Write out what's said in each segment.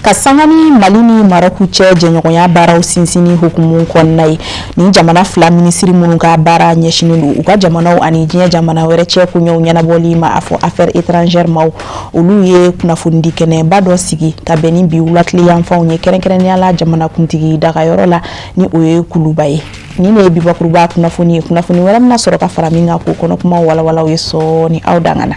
Ka sanga ni Mali ni Marɔku cɛ jɛɲɔgɔnya baaraw sinsinni hukumu kɔnɔna ye, nin jamana fila minisiri minnu ka baara ɲɛsinnen don u ka jamanaw ani diɲɛ jamana wɛrɛ cɛ koɲɛw ɲɛnabɔli ma, a fɔ affaires étrangères maaw, olu ye kunnafonidi kɛnɛba dɔ sigi ka bɛn ni bi wulatile yanfanw ye, kɛrɛnkɛrɛnnenya la jamanakuntigi dagayɔrɔ la, ni o ye Kuluba ye. Nin de ye bi bakuruba kunnafoni ye. Kunnafoni wɛrɛ bɛna sɔrɔ ka fara min kan k'o kɔnɔ kuma walawalaw ye sɔɔni. Aw dangana.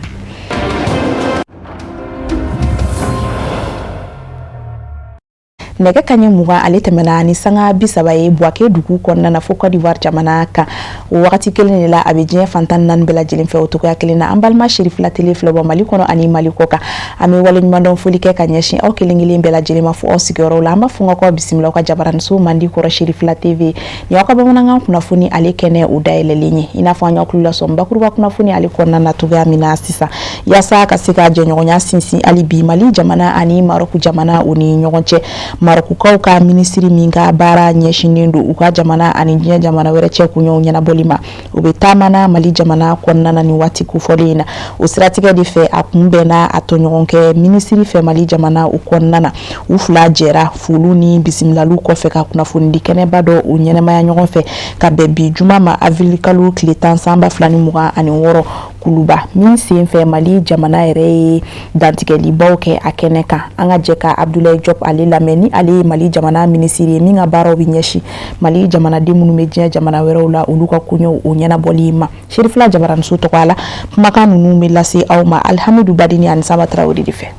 Nɛgɛ kaɲɛ 20 ale tɛmɛna ni sanga 30 ye Buwake dugu kɔnɔna na fo Côte d'Ivoire jamana kan. O wagati kelen de la, a bɛ diɲɛ fan 14 bɛɛ lajɛlen fɛ. O cogoya kelen na, an balima Serifila Tele filɛbɔ Mali kɔnɔ ani Mali kɔ kan, an bɛ waleɲumandɔn foli kɛ ka ɲɛsin aw kelen kelen bɛɛ lajɛlen ma fo aw sigiyɔrɔw la. An b'a fɔ k'aw bisimila aw ka jabaraniso mandi kɔrɔ, Serifila TV. Nin aw ka bamanankan kunnafoni ale kɛnɛ o dayɛlɛlen ye, i n'a fɔ an y'aw tulo lasɔn bakuruba kunnafoni ale kɔnɔna na cogoya min na sisan, yaasa ka se ka jɛɲɔgɔnya sinsin hali bi Mali jamana ani Marɔku jamana u ni ɲɔgɔn cɛ. Marɔkukaw ka minisiri min ka baara ɲɛsinnen don u ka jamana ani diɲɛ jamana wɛrɛ cɛ koɲɛw ɲɛnabɔli ma, o bɛ taama na Mali jamana kɔnɔna na nin waati kofɔlen in na. O siratigɛ de fɛ, a kunbɛnna a tɔɲɔgɔnkɛ minisiri fɛ Mali jamana o kɔnɔna na. U fila jɛra foliw ni bisimilaliw kɔfɛ ka kunnafonidi kɛnɛba dɔ o ɲɛnamaya ɲɔgɔn fɛ ka bɛn bi juma ma, avril kalo tile 10 san 2026, Kuluba, min sen fɛ Mali jamana yɛrɛ ye dantigɛlibaw kɛ a kɛnɛ kan. An ka jɛ ka Abdoulaye Diop ale lamɛn, ni ale ye Mali jamana minisiri ye min ka baaraw bɛ ɲɛsin Mali jamanaden minnu bɛ diɲɛ jamana wɛrɛw la, olu ka koɲɛw o ɲɛnabɔli ma. Serifila jabaraniso tɔgɔ la, kumakan ninnu bɛ lase aw ma Alihamidu Badini ani Samba Tarawele de fɛ.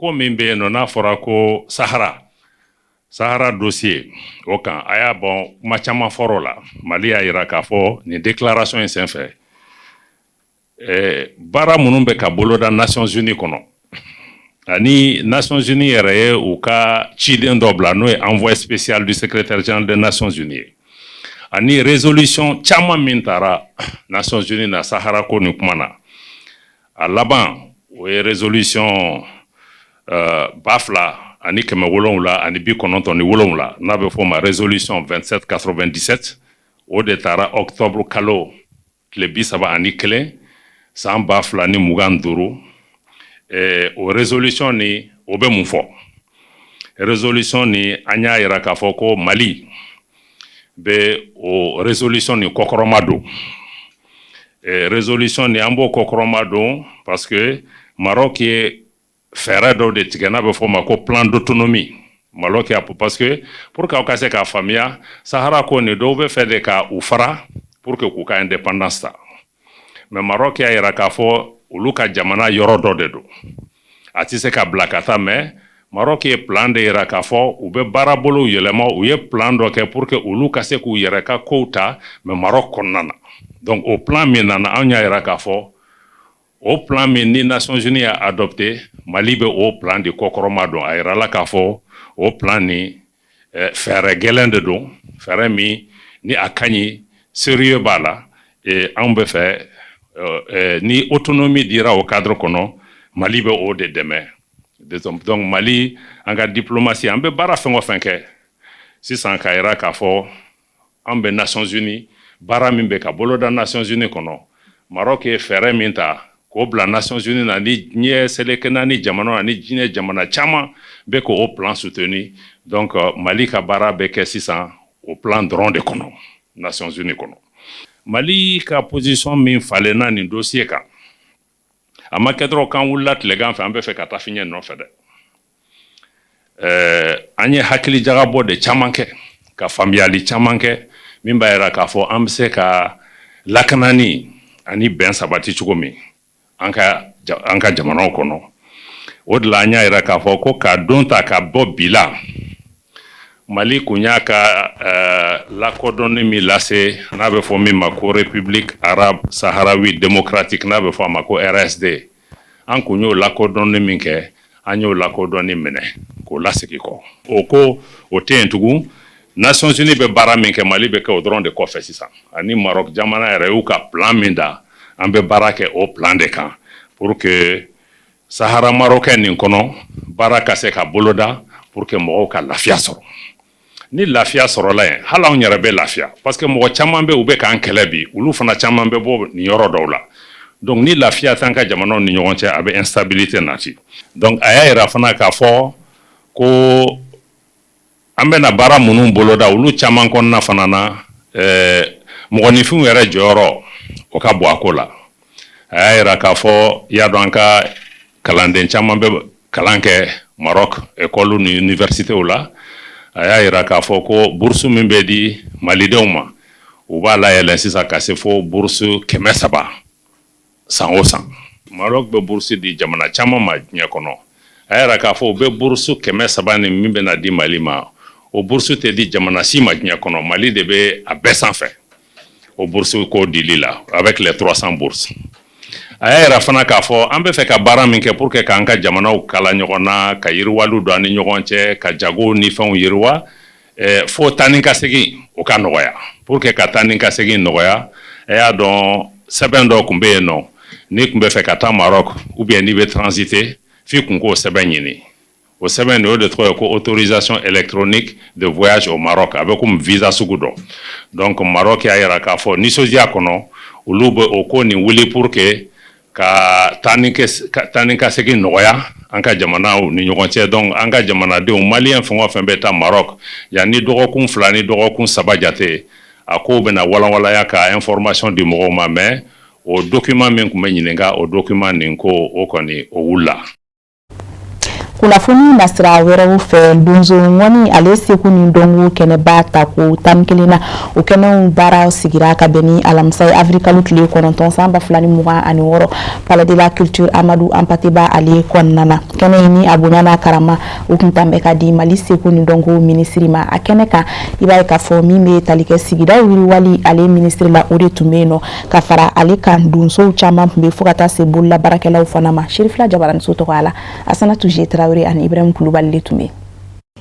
Ko min bɛ yen nɔ, n'a fɔra ko Sahara dossier, o kan a y'a bɔn kuma caman fɔr'o la. Mali y'a yira k'a fɔ nin déclaration in senfɛ, baara minnu bɛ ka boloda Nations Unies kɔnɔ, ani Nations Unies yɛrɛ ye u ka ciden dɔ bila, n'o ye envoyé spécial du secrétaire général des Nations Unies ye, ani résolution caman min taara Nations Unies na Sahara ko nin kuma na, a laban o ye résolution 2797, n'a bɛ fɔ o ma résolution 2797. O de taara octobre kalo tile 31 san 2025. O résolution ni, o bɛ mun fɔ? Résolution ni, an y'a yira k'a fɔ ko Mali bɛ o résolution ni kɔkɔrɔma don. Résolution ni, an b'o kɔkɔrɔma don parce que Maroc ye fɛɛrɛ dɔw de tigɛ, n'a bɛ fɔ o ma ko plan d'autonomie. Maroc y'a, parce que pour que aw ka se k'a faamuya, Sahara ko nin, dɔw bɛ fɛ de ka u fara pour que k'u ka indépendance ta, mais Maroc y'a yira k'a fɔ olu ka jamana yɔrɔ dɔ de don, a tɛ se ka bila ka taa. Mais Maroc ye plan de yira k'a fɔ u bɛ baarabolow yɛlɛma. U ye plan dɔ kɛ pour que olu ka se k'u yɛrɛ ka kow ta, mais Maroc kɔnɔna na. Donc o plan min nana, anw y'a yira k'a fɔ o plan min ni Nations Unies y'a adopté, Mali bɛ o plan de kɔkɔrɔma don. A yirala k'a fɔ o plan ni fɛɛrɛ gɛlɛn de don, fɛɛrɛ min ni a ka ɲi, sérieux b'a la. Anw bɛ fɛ ni autonomie dira o cadre kɔnɔ, Mali bɛ o de dɛmɛ. Donc Mali, an ka diplomatie, an bɛ baara fɛn o fɛn kɛ sisan k'a yira k'a fɔ an bɛ Nations Unies, baara min bɛ ka boloda Nations Unies kɔnɔ, Maroc ye fɛɛrɛ min ta k'o bila Nations Unies na, ni diɲɛ seleke naani jamana ani diɲɛ jamana caman bɛ k'o plan soutenir. Donc Mali ka baara bɛ kɛ sisan o plan dɔrɔn de kɔnɔ Nations Unies kɔnɔ. Mali ka position min falenna nin dossier kan, a ma kɛ dɔrɔn k'an wulila tilegan fɛ, an bɛ fɛ ka taa fiɲɛ nɔfɛ dɛ. An ye hakili jagabɔ de caman kɛ, ka faamuyali caman kɛ min b'a yira k'a fɔ an bɛ se ka lakanani ani bɛn sabati cogo min an ka jamanaw kɔnɔ. O de la an y'a yira k'a fɔ ko ka don ta ka bɔ bi la, Mali kun y'a ka lakodɔnni min lase, n'a bɛ fɔ min ma ko République arabe sahraouie démocratique, n'a bɛ fɔ a ma ko RSD, an kun y'o lakodɔnni min kɛ, an y'o lakodɔnni minɛ k'o lasegin kɔ. O ko o tɛ yen tugun. Nations Unies bɛ baara min kɛ, Mali bɛ kɛ o dɔrɔn de kɔfɛ sisan. Ani Maroc jamana yɛrɛ y'u ka plan min da, an bɛ baara kɛ o plan de kan pour que Sahara marocain nin kɔnɔ, baara ka se ka boloda pour que mɔgɔw ka lafiya sɔrɔ. Ni lafiya sɔrɔla yen, hali anw yɛrɛ bɛ lafiya, parce que mɔgɔ caman bɛ, u bɛ k'an kɛlɛ bi, olu fana caman bɛ bɔ nin yɔrɔ dɔw la. Donc ni lafiya t'an ka jamanaw ni ɲɔgɔn cɛ, a bɛ instabilité nati. Donc a y'a yira fana k'a fɔ Ko an bɛna baara minnu boloda, olu caman kɔnɔna fana na, mɔgɔninfinw yɛrɛ jɔyɔrɔ, o ka bon a ko la. A y'a yira k'a fɔ, i y'a dɔn, an ka kalanden caman bɛ kalan kɛ Maroc école ni universitéw la. A y'a yira k'a fɔ ko bourse min bɛ di malidenw ma, u b'a layɛlɛn sisan ka se fo bourse 300 san o san. Maroc bɛ bourse di jamana caman ma diɲɛ kɔnɔ. A y'a yira k'a fɔ u bɛ bourse 300 ni min bɛna di Mali ma, o bourse tɛ di jamana si ma diɲɛ kɔnɔ. Mali de bɛ a bɛɛ sanfɛ o bourse ko dili la, avec les 300 bourses. A y'a yira fana k'a fɔ an bɛ fɛ ka baara min kɛ pour que k'an ka jamanaw kala ɲɔgɔn na, ka yiriwaliw don an ni ɲɔgɔn cɛ, ka jagow ni fɛnw yiriwa, fo taa ni ka segin o ka nɔgɔya. Pour que ka taa ni ka segin nɔgɔya, e y'a dɔn, sɛbɛn dɔ tun bɛ yen nɔ, n'i tun bɛ fɛ ka taa Maroc ou bien n'i bɛ transiter, f'i kun k'o sɛbɛn ɲini. O sɛbɛn nin, o de tɔgɔ ye ko autorisation électronique de voyage au Maroc. A bɛ komi visa sugu dɔ. Donc Maroc y'a yira k'a fɔ nisɔndiya kɔnɔ, olu bɛ o ko nin wuli pour que ka taa ni ka segin nɔgɔya an ka jamanaw ni ɲɔgɔn cɛ. Donc an ka jamanadenw, maliyɛn fɛn o fɛn bɛ taa Maroc, yan ni dɔgɔkun 2 ni dɔgɔkun 3 jate, a kow bɛna walanwalaya ka information di mɔgɔw ma. Mais o document min tun bɛ ɲininka, o document nin ko, o kɔni, o wulila. Kunnafoni nasira wɛrɛw fɛ, donso ŋɔni ale seko ni dɔnko kɛnɛba ta ko 11 na, o kɛnɛw baara sigira ka bɛn ni alamisa ye, avril kalo tile 9 san 2026, Palais de la Culture Amadou Hampâté Bâ ale kɔnɔna na. Kɛnɛ in ni a bonya n'a karama, o kun tan bɛ ka di Mali seko ni dɔnko minisiri ma. A kɛnɛ kan, i b'a ye k'a fɔ min bɛ tali kɛ sigidaw yiriwali ale minisiri la, o de tun bɛ yen nɔ. Ka fara ale kan, donsow caman tun bɛ, fo ka taa se bolola baarakɛlaw fana ma. Sherifila Jabaraniso tɔgɔ la, Asanatu Tarawele ani Ibrahim Kulubali de tun bɛ.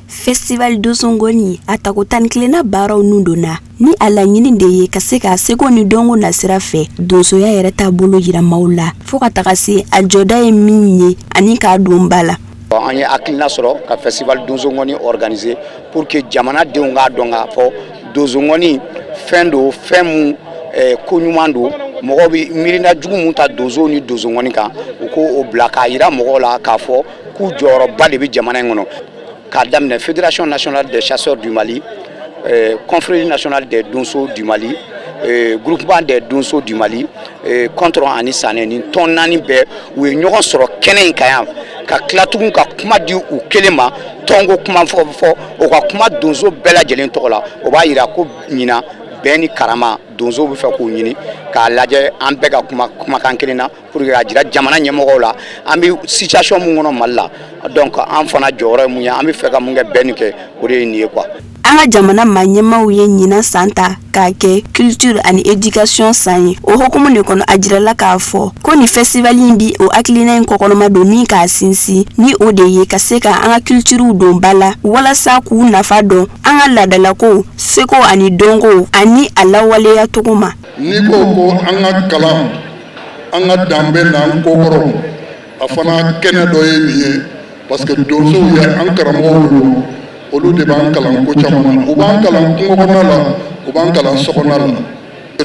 Festival Donsongoni a tako 11nan baaraw nun donna ni a laɲini de ye ka se ka seko ni dɔnko nasira fɛ donsoya yɛrɛ taabolo yira maaw la, fo ka taga se a jɔda ye min ye ani k'a don ba la. An ye hakilina sɔrɔ ka festival Donsongoni organiser pour que jamanadenw k'a dɔn k'a fɔ donsongoni fɛn don, fɛn mun ko ɲuman don. Mɔgɔw bɛ miirina jugu mun ta donsow ni donsongoni kan, u k'o bila, k'a yira mɔgɔw la k'a fɔ k'u jɔyɔrɔba de bɛ jamana in kɔnɔ, k'a daminɛ Fédération nationale des chasseurs du Mali, Confrérie nationale des donso du Mali, Groupement des donso du Mali, Kɔntɔrɔn ani Sanɛ. Ni tɔn naani bɛɛ, u ye ɲɔgɔn sɔrɔ kɛnɛ in kan yan, ka tila tugun ka kuma di u kelen ma, tɔnko kuma fɔ fɔ, o ka kuma donso bɛɛ lajɛlen tɔgɔ la. O b'a yira ko ɲinan, bɛn ni karama, donsow bɛ fɛ k'o ɲini k'a lajɛ, an bɛɛ ka kuma kumakan kelen na, pour que k'a jira jamana ɲɛmɔgɔw la an bɛ situation mun kɔnɔ Mali la. Donc an fana jɔyɔrɔ ye mun ye, an bɛ fɛ ka mun kɛ, bɛn nin kɛ, o de ye nin ye quoi. An ka jamana maa ɲɛmaw ye ɲinan san ta k'a kɛ culture ani éducation san ye. O hukumu de kɔnɔ, a jirala k'a fɔ ko nin festival in bi o hakilina in kɔkɔrɔma don ni k'a sinsin, ni o de ye ka se ka an ka culturew don ba la walasa k'u nafa dɔn an ka laadalakow, seko ani dɔnkow ani a lawaleya cogo ma. N'i ko ko an ka kalan an ka danbe n'an kokɔrɔ, a fana kɛnɛ dɔ ye nin ye, parce que donsow ye an karamɔgɔw don. Olu de b'an kalan ko caman na. U b'an kalan kungo kɔnɔna la, u b'an kalan sokɔnɔna la.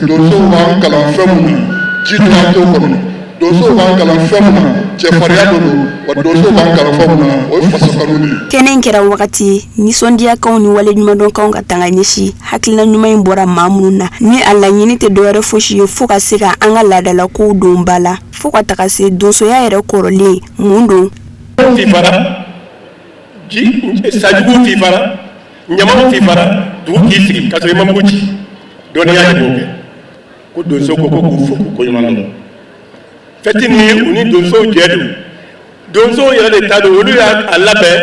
Donsow b'an kalan fɛn mun na, ji dilan t'o kɔnɔ. Donsow b'an kalan fɛn mun na, cɛfarinya dɔ don wa. Donsow b'an kalan fɛn mun na, o ye faso kanu de ye. Kɛnɛ in kɛra wagati ye nisɔndiyakaw ni waleɲumandɔnkanw ka tanga ɲɛsin hakilina ɲuman in bɔra maa minnu na, ni a laɲini tɛ dɔwɛrɛ fosi ye fo ka se ka an ka laadalakow don ba la, fo ka taga se donsoya yɛrɛ kɔrɔlen mun don. Fifara ji, sajugu fifara, ɲamaw fifara, dugu k'i sigi ka sɔrɔ i ma mugu ci. Dɔnniya de b'o kɛ. Ko donso ko ko k'u fo k'u koɲuman dɔn. Fɛti ni u ni donsow jɛ don, donsow yɛrɛ de ta don. Olu y'a labɛn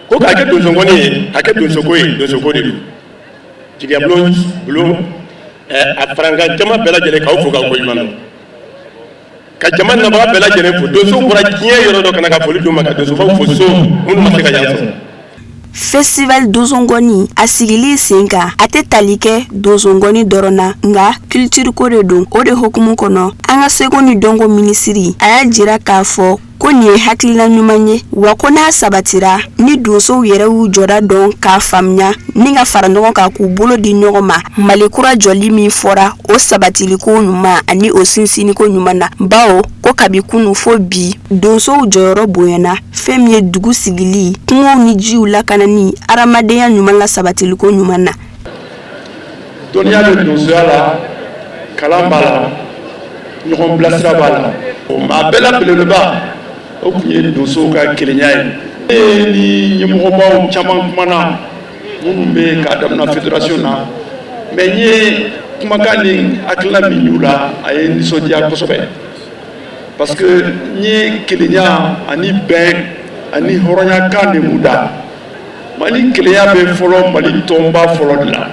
ko k'a kɛ donsongɔni ye, k'a kɛ donsoko ye, donsoko de don. Jigiya bulon bulon a farankan jama bɛɛ lajɛlen, k'aw fo k'aw koɲuman dɔn, ka jama nabaga bɛɛ lajɛlen fo. Donsow bɔra diɲɛ yɔrɔ dɔ ka na ka foli d'u ma, ka donsobaw fo so minnu ma se ka yan sɔrɔ. Festival Donsongoni a sigili sen kan, a tɛ tali kɛ donsongoni dɔrɔn na, nka culture ko de don. O de hukumu kɔnɔ, an ka seko ni dɔnko minisiri a y'a jira k'a fɔ Ko nin ye hakilina ɲuman ye wa, ko n'a sabatira, ni donsow yɛrɛ y'u jɔda dɔn k'a faamuya ni ka fara ɲɔgɔn kan k'u bolo di ɲɔgɔn ma, Mali kura jɔli min fɔra, o sabatiliko ɲuman ani o sinsinniko ɲuman na, bawo ko kabi kunu fo bi, donsow jɔyɔrɔ bonyana fɛn min ye dugu sigili, kungow ni jiw lakanani, adamadenya ɲuman la sabatiliko ɲuman na. Dɔnniya bɛ donsoya la, kalan b'a la, ɲɔgɔn bilasira b'a la. Maa bɛɛ la belebeleba, o tun ye donsow ka kelenya ye. Ne ni ɲɛmɔgɔbaw caman kumana, minnu bɛ k'a daminɛ fédération na, mais n ye kumakan ni hakilina min y'u la, a ye nisɔndiya kosɛbɛ, parce que n ye kelenya ani bɛn ani hɔrɔnya kan de b'u da. Mali kelenya bɛ fɔlɔ Mali tɔnba fɔlɔ de la.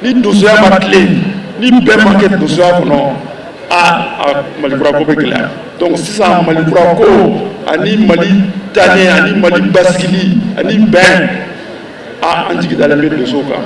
Ni donsoya ma tilen, ni bɛn ma kɛ donsoya kɔnɔ, a Malikura ko bɛ gɛlɛya. Donc sisan, Malikura ko ani Mali taaɲɛ ani Mali basigili ani bɛn, a an jigi dalen bɛ donsow kan.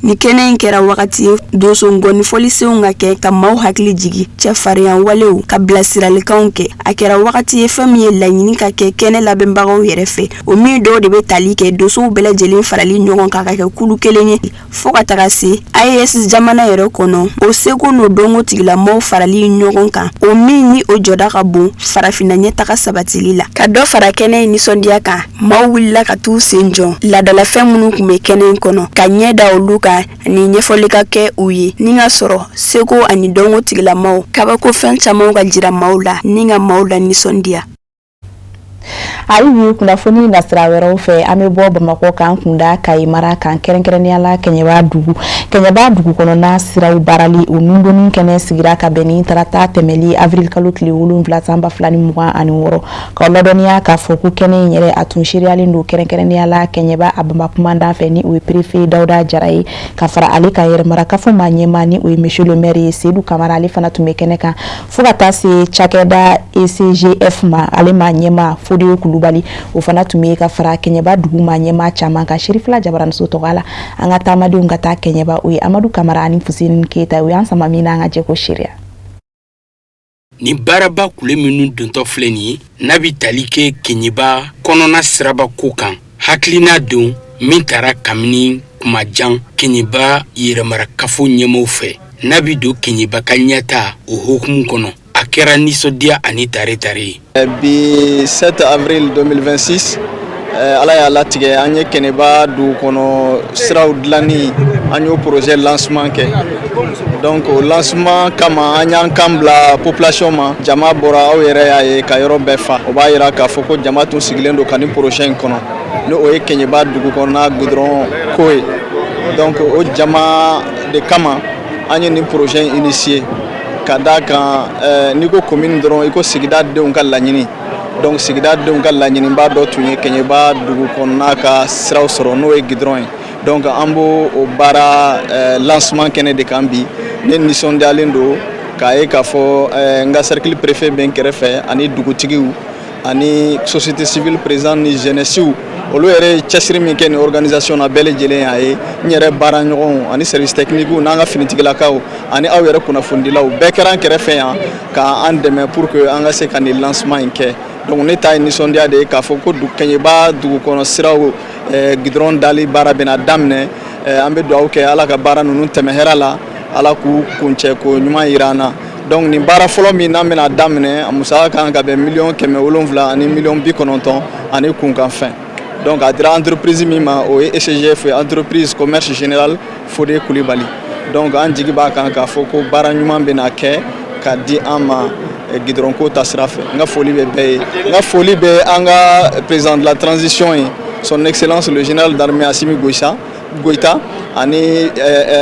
Ni kɛnɛ in kɛra wagati ye donso ngɔni fɔlisenw ka kɛ ka maaw hakili jigi cɛfarinya walew ka bilasiralikanw kɛ. A kɛra wagati ye fɛn min ye laɲini ka kɛ kɛnɛ labɛnbagaw yɛrɛ fɛ, o min dɔw de bɛ tali kɛ donsow bɛɛ lajɛlen farali ɲɔgɔn kan ka kɛ kulu kelen ye, fo ka taga se AES jamana yɛrɛ kɔnɔ, o seko n'o dɔnko tigilamɔgɔw farali ɲɔgɔn kan, o min ni o jɔda ka bon farafinna ɲɛtaga sabatili la. Ka dɔ fara kɛnɛ in nisɔndiya kan, maaw wulila ka t'u sen jɔ laadalafɛn minnu tun bɛ kɛnɛ in kɔnɔ, ka ɲɛ da olu kan ani ɲɛfɔli ka kɛ u ye, ni ka sɔrɔ seko ani dɔnko tigilamɔgɔw kabakofɛn camanw ka jira maaw la ni ka maaw la nisɔndiya. Hali bi, kunnafoni nasira wɛrɛw fɛ, an bɛ bɔ Bamakɔ k'an kunda Kayi mara kan, kɛrɛnkɛrɛnnenya la Kɛɲɛba dugu. Kɛɲɛba dugu kɔnɔna siraw baarali, o nundonni kɛnɛ sigira ka bɛn ni tarata tɛmɛli, avril kalo tile 7, san 2026. K'aw ladɔnniya k'a fɔ ko kɛnɛ in yɛrɛ, a tun seereyalen don kɛrɛnkɛrɛnnenya la Kɛɲɛba a bama kumandan fɛ, ni o ye préfet Dawuda Jara ye, ka fara ale kan, yɛrɛmarakafo maa ɲɛmaa, ni o ye monsieur le maire ye, Seyidu Kamara, ale fana tun bɛ kɛnɛ kan, fo ka taa se cakɛda ECGF ma, ale maa ɲɛmaa Fode Kulubali, o fana tun bɛ ka fara Kɛɲɛba dugu maa ɲɛmaa caman kan. Serifila Jabaraniso tɔgɔ la, an ka taamadenw ka taa Kɛɲɛba, o ye Amadu Kamara ani Fuseni Keyita, o y'an sama min na, an ka jɛ ko seereya. Nin baaraba kule minnu dontɔ filɛ nin ye, n'a bɛ tali kɛ Keɲeba kɔnɔna siraba ko kan, hakilina don min taara kabini kuma jan Keɲeba yɛrɛmarakafo ɲɛmaaw fɛ, n'a bɛ don Keɲeba ka ɲɛta o hukumu kɔnɔ. A kɛra nisɔndiya ani tare tare ye. Bi 7 avril 2026, Ala y'a latigɛ, an ye Kɛnɛba dugu kɔnɔ siraw dilanni, an y'o projet lancement kɛ. Donc o lancement kama, an y'an kan bila population ma. Jama bɔra, aw yɛrɛ y'a ye ka yɔrɔ bɛɛ fa. O b'a yira k'a fɔ ko jama tun sigilen don ka nin projet in kɔnɔ, ni o ye Kɛɲɛba dugu kɔnɔna goudron ko ye. Donc o jama de kama an ye nin projet in initier, ka d'a kan n'i ko commune dɔrɔn, i ko sigida denw ka laɲini. Donc sigida denw ka laɲiniba dɔ tun ye Kɛɲɛba dugu kɔnɔna ka siraw sɔrɔ, n'o ye goudron ye. Donc an b'o o baara lancement kɛnɛ de kan bi. Ne nisɔndiyalen don k'a ye k'a fɔ n ka cercle préfet bɛ n kɛrɛfɛ, ani dugutigiw ani société civile président ni jeunesse. Olu yɛrɛ ye cɛsiri min kɛ nin organisation na, bɛɛ lajɛlen y'a ye. N yɛrɛ baara ɲɔgɔnw ani service technique n'an ka finitigilakaw ani aw yɛrɛ kunnafonidilaw bɛɛ kɛra an kɛrɛfɛ yan k'an dɛmɛ pour que an ka se ka nin lancement in kɛ. Donc ne ta ye nisɔndiya de ye k'a fɔ ko Kɛɲɛba dugu kɔnɔ siraw goudron dali baara bɛna daminɛ. An bɛ dugawu kɛ, Ala ka baara ninnu tɛmɛ hɛrɛ la, Ala k'u kuncɛ ko ɲuman yira an na. Donc nin baara fɔlɔ min n'an bɛna daminɛ, a musaka kan ka bɛn 700,000 ani 90 miliyɔn ani kunkanfɛn. Donc a dira entreprise min ma, o ye ECGF ye, Entreprise Commerce Général Fode Kulibali. Donc an jigi b'a kan k'a fɔ ko baara ɲuman bɛna kɛ ka di an ma goudron ko ta sira fɛ. N ka foli bɛ bɛɛ ye. N ka foli bɛ an ka président de la transition ye, Son Excellence le général d'armée Assimi Goïta Goïta, ani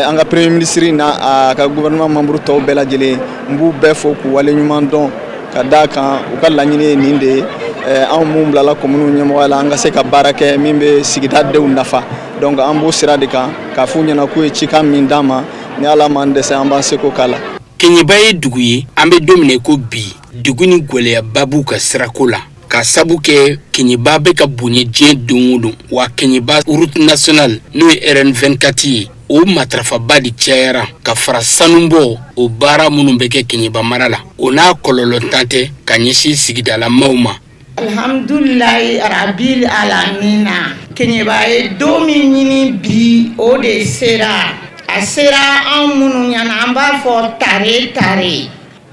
an ka premier ministre n'a a ka gouvernement membre tɔw bɛɛ lajɛlen. N b'u bɛɛ fo k'u waleɲuman dɔn, ka d'a kan u ka laɲini ye nin de ye: anw mun bilala commune ɲɛmɔgɔya la, an ka se ka baara kɛ min bɛ sigida denw nafa. Donc an b'o sira de kan k'a f'u ɲɛna k'u ye cikan min d'an ma, ni Ala m'an dɛsɛ, an b'an seko k'a la. Keɲeba ye dugu ye, an bɛ don min ko bi, dugu ni gɛlɛyaba b'u ka sirako la, ka sabu kɛ Keɲeba bɛ ka bonya diɲɛ don o don wa. Keɲeba route nationale, n'o ye RN 24 ye. O matarafaba de cayara ka fara sanubɔ o baara minnu bɛ kɛ Keɲeba mara la, o n'a kɔlɔlɔntan tɛ ka ɲɛsin sigidalamaw ma. Alhamdulilayi rabil alamina, Keɲeba ye don min ɲini bi, o de sera. A sera anw minnu ɲɛna, an b'a fɔ tare tare.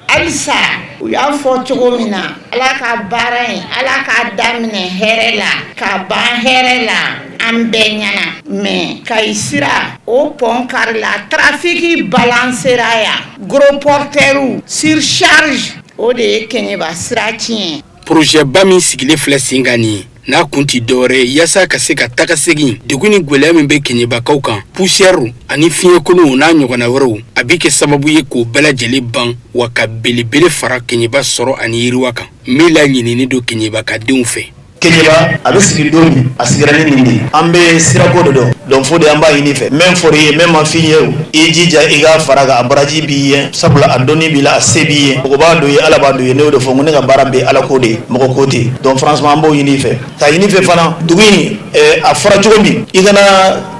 Halisa u y'a fɔ cogo min na, Ala ka baara in, Ala k'a daminɛ hɛrɛ la ka ban hɛrɛ la an bɛɛ ɲɛna. Mais Kayi sira, o pont karila, trafic balancera yan, gros porteurs surcharge, o de ye Keɲeba sira tiɲɛ. Projet ba min sigilen filɛ sen kan nin ye, n'a kun tɛ dɔwɛrɛ ye yaasa ka se ka tagasegin degun ni gwɛlɛya min bɛ Keɲebakaw kan, poussière ani fiɲɛkolonw n'a ɲɔgɔnna wɛrɛw, a bɛ kɛ sababu ye k'o bɛɛ lajɛlen ban, wa ka belebele fara Keɲeba sɔrɔ ani yiriwa kan min laɲininen don Keɲebakadenw fɛ. Keɲeba a bɛ sigi don min, a sigira ni nin de ye. An bɛ sirako de dɔn, donc fo de an b'a ɲini i fɛ, min fɔra i ye, min ma f'i ye, o i jija i ka fara kan, a baraji b'i ye, sabula a dɔnni b'i la, a se b'i ye, mɔgɔ b'a dɔn i ye, Ala b'a dɔn i ye. Ne y'o de fɔ, n ko ne ka baara bɛ Ala ko de ye, mɔgɔ ko tɛ. Donc franchement an b'o ɲini i fɛ, k'a ɲini i fɛ fana, dugu in a fɔra cogo min, i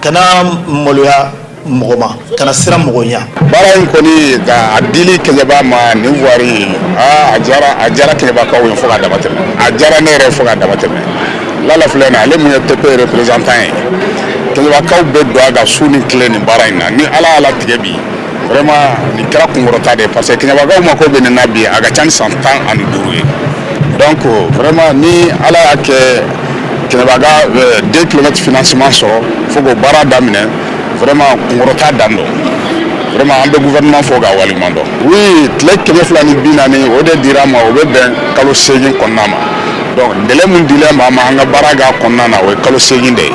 kana maloya mɔgɔ ma, kana siran mɔgɔ ɲɛ. Baara in kɔni ka a dili Keɲeba ma, nin voirie, aa, a diyara, a diyara Keɲebakaw ye fo ka dama tɛmɛ, a diyara ne yɛrɛ fo ka dama tɛmɛ. Lala filɛ nin, ale mun ye TP représentant ye, Keɲebakaw bɛ don a ka su ni tile nin baara in na. Ni Ala y'a latigɛ bi, vraiment nin kɛra kunkɔrɔta de ye, parce que Keɲebakaw mako bɛ nin na bi, a ka ca ni san 15 ye. Donc vraiment ni Ala y'a kɛ Keɲeba ka 2 kilomètres financement sɔrɔ fo k'o baara daminɛ, vraiment kunkɔrɔta dan don. Vraiment an bɛ gouvernement fo k'a waleɲuman dɔn. Oui, tile 240, o de dira ma, o bɛ bɛn kalo 8 kɔnɔna ma. Donc délai mun dilen b'an ma an ka baara k'a kɔnɔna na, o ye kalo 8 de ye,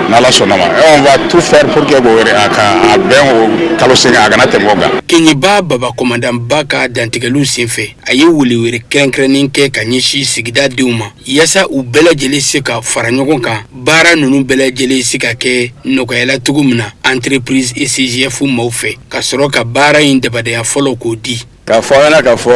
n'Ala sɔnna ma. Et on va tout faire pour que k'o a ka a bɛn o kalo 8, a kana tɛmɛ o kan. Keɲeba baba kɔmandanba ka dantigɛliw senfɛ, a ye welewele kɛrɛnkɛrɛnnen kɛ ka ɲɛsin sigida denw ma, yaasa u bɛɛ lajɛlen se ka fara ɲɔgɔn kan, baara ninnu bɛɛ lajɛlen se ka kɛ nɔgɔya la cogo min na entreprise ECGF maaw fɛ, ka sɔrɔ ka baara in dabadaya fɔlɔ k'o di. K'a fɔ an ɲɛna k'a fɔ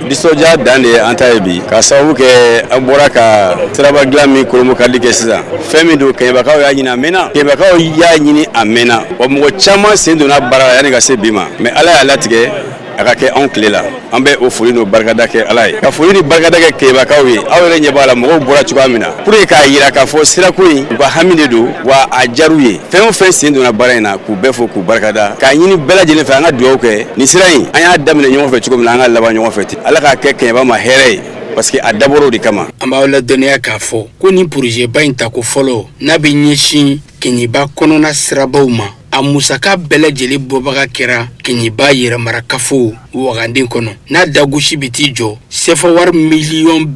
nisɔndiya dan de ye an ta ye bi, k'a sababu kɛ an bɔra ka siraba dilan min kolomokali kɛ sisan. Fɛn min don, Kɛɲɛbakaw y'a ɲini a mɛnna, Kɛɲɛbakaw y'a ɲini a mɛnna, wa mɔgɔ caman sen donna baara la yanni ka se bi ma. Mais Ala y'a latigɛ a ka kɛ anw tile la. An bɛ o foli n'o barikada kɛ Ala ye, ka foli ni barikada kɛ Kɛɲɛbakaw ye. Aw yɛrɛ ɲɛ b'a la, mɔgɔw bɔra cogoya min na pour que k'a yira k'a fɔ sirako in u ka hami de don, wa a diyar'u ye. Fɛn o fɛn sen donna baara in na, k'u bɛɛ fo k'u barikada, k'a ɲini bɛɛ lajɛlen fɛ an ka dugawu kɛ nin sira in, an y'a daminɛ ɲɔgɔn fɛ cogo min na, an ka laban ɲɔgɔn fɛ ten. Ala k'a kɛ Kɛɲɛba ma hɛrɛ ye, parce que a dabɔra o de kama. An b'aw ladɔnniya k'a fɔ ko nin projet ba in tako fɔlɔ n'a bɛ ɲɛsin Kɛɲɛba kɔnɔna sirabaw ma, a musaka bɛɛ lajɛlen bɔbaga kɛra Kɛɲɛba yɛrɛmarakafo waganden kɔnɔ, n'a dagosi bɛ t'i jɔ sefa wari 700 miliyɔn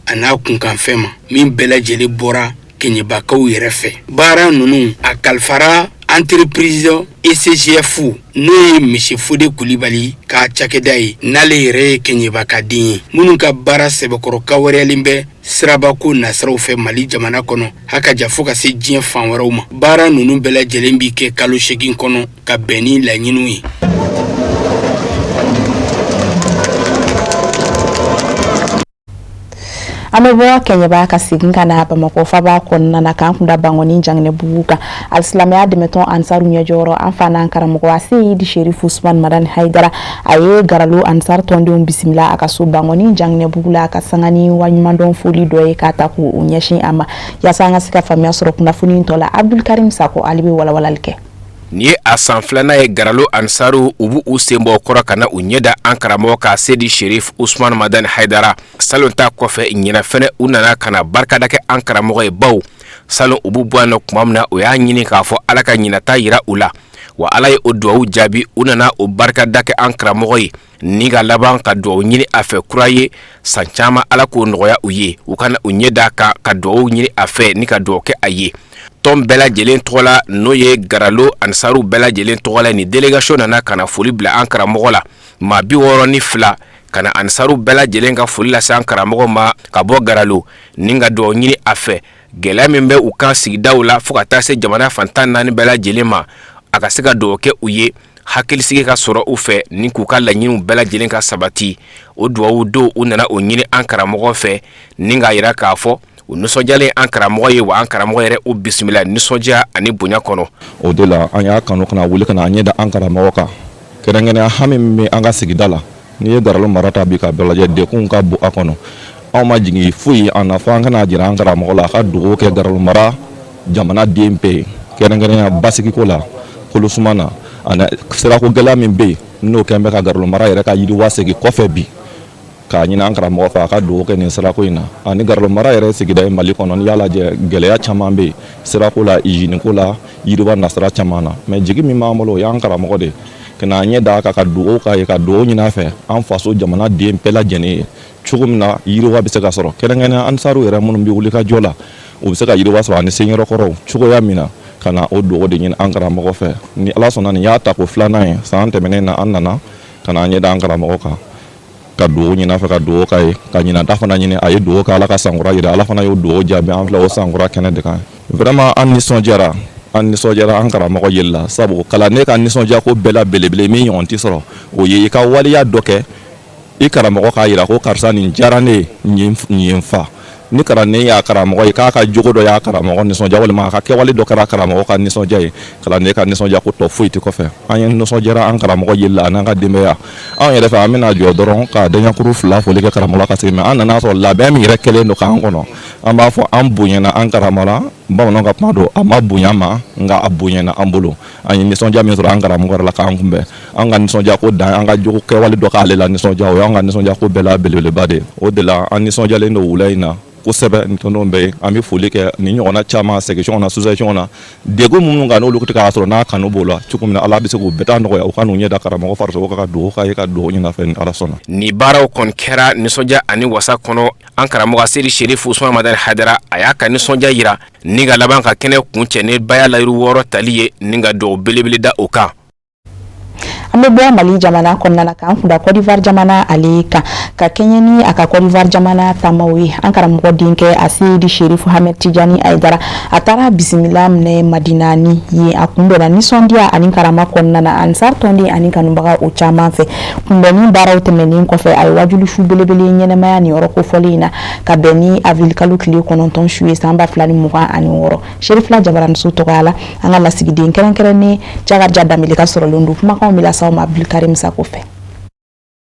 a n'a kunkanfɛn ma, min bɛɛ lajɛlen bɔra Kɛɲɛbakaw yɛrɛ fɛ. Baara ninnu a kalifara entreprise ECGF, n'o ye Monsieur Fode Kulibali ka cakɛda ye, n'ale yɛrɛ ye Kɛɲɛbakaden ye, minnu ka baara sɛbɛkɔrɔ kawariyalen bɛ sirabako nasiraw fɛ Mali jamana kɔnɔ, haka ja fo ka se diɲɛ fan wɛrɛw ma. Baara ninnu bɛɛ lajɛlen bi kɛ kalo 8 kɔnɔ ka bɛn ni laɲiniw ye. An bɛ bɔ Kɛɲɛba ka segin ka na Bamakɔ faba kɔnɔna na, k'an kunda Bankɔni Janginɛbugu kan. Alisilamɛya dɛmɛtɔn Ansaru ɲɛjɔyɔrɔ, an fa n'an karamɔgɔ Aseyidi Sherifu Usman Madani Hayidara, a ye Garalo Ansar tɔndenw bisimila a ka so Bankɔni Janginɛbugu la, ka sanga ni waleɲumandɔn foli dɔ ye k'a ta k'u ɲɛsin a ma. Yaasa an ka se ka faamuya sɔrɔ kunnafoni tɔ la, Abdulkarim Sako, ale bɛ walawalali kɛ. Nin ye a san filanan ye Garalo Ansaru u b'u u sen bɔ kɔrɔ ka na u ɲɛ da an karamɔgɔ kan, Seyidi Sherif Usman Madani Hayidara. Salon ta kɔfɛ, ɲinɛ fɛnɛ u nana ka na barikada kɛ an karamɔgɔ ye, baw salon u b'u bɔ yan nɔ tuma min na, u y'a ɲini k'a fɔ Ala ka ɲinata yira u la, wa Ala ye o duwawu jaabi. U nana o barikada kɛ an karamɔgɔ ye ni ka laban ka duwawu ɲini a fɛ kura ye san caman, Ala k'o nɔgɔya u ye, u ka na u ɲɛ da kan ka duwawu ɲini a fɛ ni ka duwawu kɛ a ye tɔn bɛɛ lajɛlen tɔgɔ la, n'o ye Garalo Ansaru bɛɛ lajɛlen tɔgɔ la. Ni délégation nana ka na foli bila an karamɔgɔ la, maa 62, ka na Ansaru bɛɛ lajɛlen ka foli lase an karamɔgɔ ma ka bɔ Garalo, ni ka duwawu ɲini a fɛ gɛlɛya min bɛ u kan sigidaw la fo ka taa se jamana fan 14 bɛɛ lajɛlen ma, a ka se ka duwawu kɛ u ye, hakilisigi ka sɔrɔ u fɛ ni k'u ka laɲiniw bɛɛ lajɛlen ka sabati. O duwawu don, u nana o ɲini an karamɔgɔ fɛ ni k'a yira k'a fɔ U nisɔndiyalen an karamɔgɔ ye, wa an karamɔgɔ yɛrɛ u bisimila nisɔndiya ani bonya kɔnɔ. O de la an y'a kanu ka na wuli ka na an ɲɛ da an karamɔgɔ kan, kɛrɛnkɛrɛnnenya hami min bɛ an ka sigida la. N'i ye Garalo mara ta bi ka bɛɛ lajɛ, dekunw ka bon a kɔnɔ. Anw ma jigin foyi an na fo an kana jira an karamɔgɔ la, a ka dugawu kɛ Garalo mara jamana den bɛɛ ye, kɛrɛnkɛrɛnnenya basigiko la, kolosuma na, ani sirako gɛlɛya min bɛ yen, n'o kɛn bɛ ka Garalo mara yɛrɛ ka yiriwa segin kɔfɛ bi, k'a ɲini an karamɔgɔ fɛ a ka dugawu kɛ nin sirako in na. Ani Garalo mara yɛrɛ sigida ye Mali kɔnɔ, n'i y'a lajɛ, gɛlɛya caman bɛ yen sirako la, iziniko la, yiriwa nasira caman na. Mais jigi min b'an bolo, o y'an karamɔgɔ de ye, ka n'an ɲɛ da a kan ka dugawu k'a ye, ka dugawu ɲini a fɛ an faso jamana den bɛɛ lajɛlen ye, cogo min na yiriwa bɛ se ka sɔrɔ, kɛrɛnkɛrɛnnenya ansaru yɛrɛ minnu bɛ wuli ka jɔ la, u bɛ se ka yiriwa sɔrɔ ani senyɔrɔkɔrɔw cogoya min na, ka na o dugawu de ɲini an karamɔgɔ fɛ. Ni Ala sɔnna, nin y'a tako filanan ye. San tɛmɛnen na, an nana ka na an ɲɛ da an karamɔgɔ kan, ka dugawu ɲini a fɛ, ka dugawu k'a ye, ka ɲinan ta fana ɲini a ye, dugawu kɛ Ala ka sankura yira. Ala fana y'o dugawu jaabi, an filɛ o sankura kɛnɛ de kan. Vraiment, an nisɔndiyara, an nisɔndiyara an karamɔgɔ yeli la, sabu kalanden ka nisɔndiya ko bɛɛ la belebele min ɲɔgɔn tɛ sɔrɔ, o ye i ka waleya dɔ kɛ, i karamɔgɔ k'a yira ko karisa, nin diyara ne ye, nin ye n fa. Ni kalanden y'a karamɔgɔ ye k'a ka jogo dɔ y'a karamɔgɔ nisɔndiya, walima a ka kɛwale dɔ kɛra karamɔgɔ ka nisɔndiya ye, kalanden ka nisɔndiya ko tɔ foyi tɛ kɔfɛ. An ye nisɔndiyara an karamɔgɔ yeli la, an'an ka denbaya. Anw yɛrɛ fɛ, an bɛna jɔ dɔrɔn ka daɲakuru fila foli kɛ karamɔgɔ la ka segin. Mais an nana sɔrɔ labɛn min yɛrɛ kɛlen don k'an kɔnɔ, an b'a fɔ an bonyana an karamɔgɔ la. Bamananw ka kuma don, a ma bonya ma, nka a bonyana an bolo. An ye nisɔndiya min sɔrɔ an karamɔgɔ yɛrɛ la k'an kunbɛn, an ka nisɔndiya ko dan an ka jogo kɛwale dɔ k'ale la nisɔndiya, o y'an ka nisɔndiya ko bɛɛ la belebeleba de ye. O de la an nisɔndiyalen don wula in na kosɛbɛ. Nin tɔndenw bɛɛ ye, an bɛ foli kɛ nin ɲɔgɔnna caman section na, sous-section na, degun minnu kan, n'olu tɛ k'a sɔrɔ n'a kanu b'o la cogo min na, Ala bɛ se k'u bɛɛ ta nɔgɔya, u ka n'u ɲɛ da karamɔgɔ farisogo kan, ka dugawu k'a ye, ka dugawu ɲini a fɛ, ni Ala sɔnna. Nin baaraw kɔni kɛra nisɔndiya ani wasa kɔnɔ. An karamɔgɔ Seyidi Serifu Usumani Madani Hayidara, a y'a ka nisɔndiya yira ni ka laban ka kɛnɛ kuncɛ ni baya layiru 6 tali ye, ni ka dugawu belebele da o kan. An bɛ bɔ Mali jamana kɔnɔna na k'an kunda Côte d'Ivoire jamana ale kan, ka kɛɲɛ ni a ka Côte d'Ivoire jamana taamaw ye. An karamɔgɔ denkɛ a Seyidi Serifu Hamɛd Tijani Hayidara, a taara bisimila minɛ Madina ni yen. A kunbɛnna nisɔndiya ani karama kɔnɔna na Ansar tɔnden ani kanubaga o caman fɛ. Kunbɛnni baaraw tɛmɛnen kɔfɛ, a ye wajuli su belebele ɲɛnɛmaya nin yɔrɔ kofɔlen in na, ka bɛn ni avril kalo tile 9 su ye san 2026. Serifila Jabaraniso tɔgɔya la, an ka lasigiden kɛrɛnkɛrɛnnen Jakarija Danbele ka sɔrɔlen don. Kumakanw bɛ lase aw ma Abdulkarim Sako fɛ.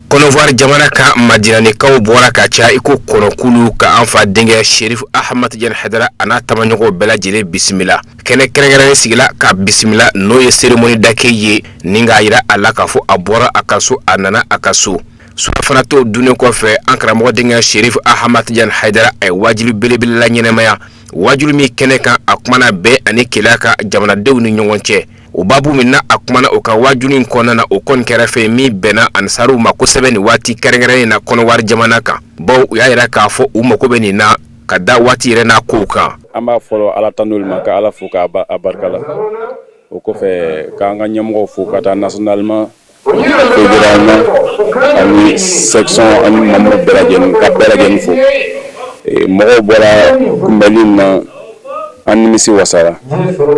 Kɔnɔwari jamana kan, Madinanikaw bɔra ka ca i ko kɔnɔkulu ka an fa denkɛ Serif Ahmad Tijani Hayidara a n'a tamaɲɔgɔnw bɛɛ lajɛlen bisimila. Kɛnɛ kɛrɛnkɛrɛnnen sigila ka bisimila, n'o ye cérémonie d'accueil ye, ni k'a yira a la k'a fɔ a bɔra a ka so, a nana a ka so. Surafana to dunnen kɔfɛ, an karamɔgɔ denkɛ Serif Ahmad Tijani Hayidara, a ye wajuli belebele la ɲɛnamaya. Wajuli min kɛnɛ kan, a kumana bɛn ani kelenya kan jamanadenw ni ɲɔgɔn cɛ. O babu min na a kumana o ka wajuli in kɔnɔna na, o kɔni kɛra fɛn min bɛnna ansaruw ma kosɛbɛ nin waati kɛrɛnkɛrɛnnen na Kɔnɔwari jamana kan, bawo u y'a yira k'a fɔ u mago bɛ nin na ka da waati yɛrɛ n'a kow kan. An b'a fɔlɔ Ala tanu ma, ka Ala fo k'a barika la. O kɔfɛ, k'an ka ɲɛmɔgɔw fo ka taa nationalement, fédéralement, ani section ani membre bɛɛ lajɛlen, ka bɛɛ lajɛlen fo. Mɔgɔw bɔra kunbɛnli in na, an nimisi wasara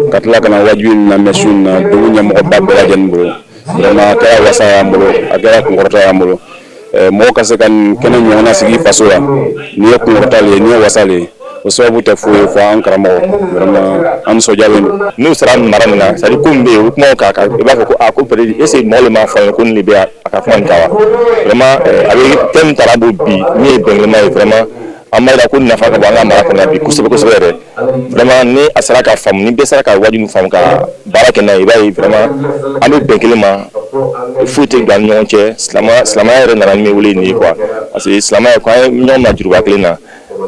ka tila ka na wajibi in lamɛn su in na dugu ɲɛmɔgɔba bɛɛ lajɛlen bolo. Vraiment, a kɛra wasa y'an bolo, a kɛra kunkɔrɔta y'an bolo. Mɔgɔ ka se ka nin kɛnɛ ɲɔgɔnna sigi faso la, nin ye kunkɔrɔta le ye, nin ye wasa le ye. O sababu tɛ foyi ye fo an karamɔgɔ. Vraiment, an nisɔndiyalen don. N'u sera mara min na, c'est à dire ko min bɛ yen, u kumaw k'a kan, i b'a fɔ ko aa, ko peut être est ce que mɔgɔ de m'a fɔ an ye ko nin de bɛ yan, a ka kuma nin ta wa. Vraiment, a bɛ thème ta bɔ bi min ye bɛnkilenma ye. Vraiment, an b'a jira ko nafa ka bon an ka mara kɔnɔ bi kosɛbɛ kosɛbɛ yɛrɛ. Vraiment, ni a sera ka faamu, ni bɛɛ sera ka wajibi faamu ka baara kɛ n'a ye, i b'a ye vraiment an bɛ bɛn kelen ma, foyi tɛ don an ni ɲɔgɔn cɛ. Silamɛya yɛrɛ nana ni min wele nin ye quoi, parce que silamɛya ko an ye ɲɔgɔn minɛ juruba kelen na,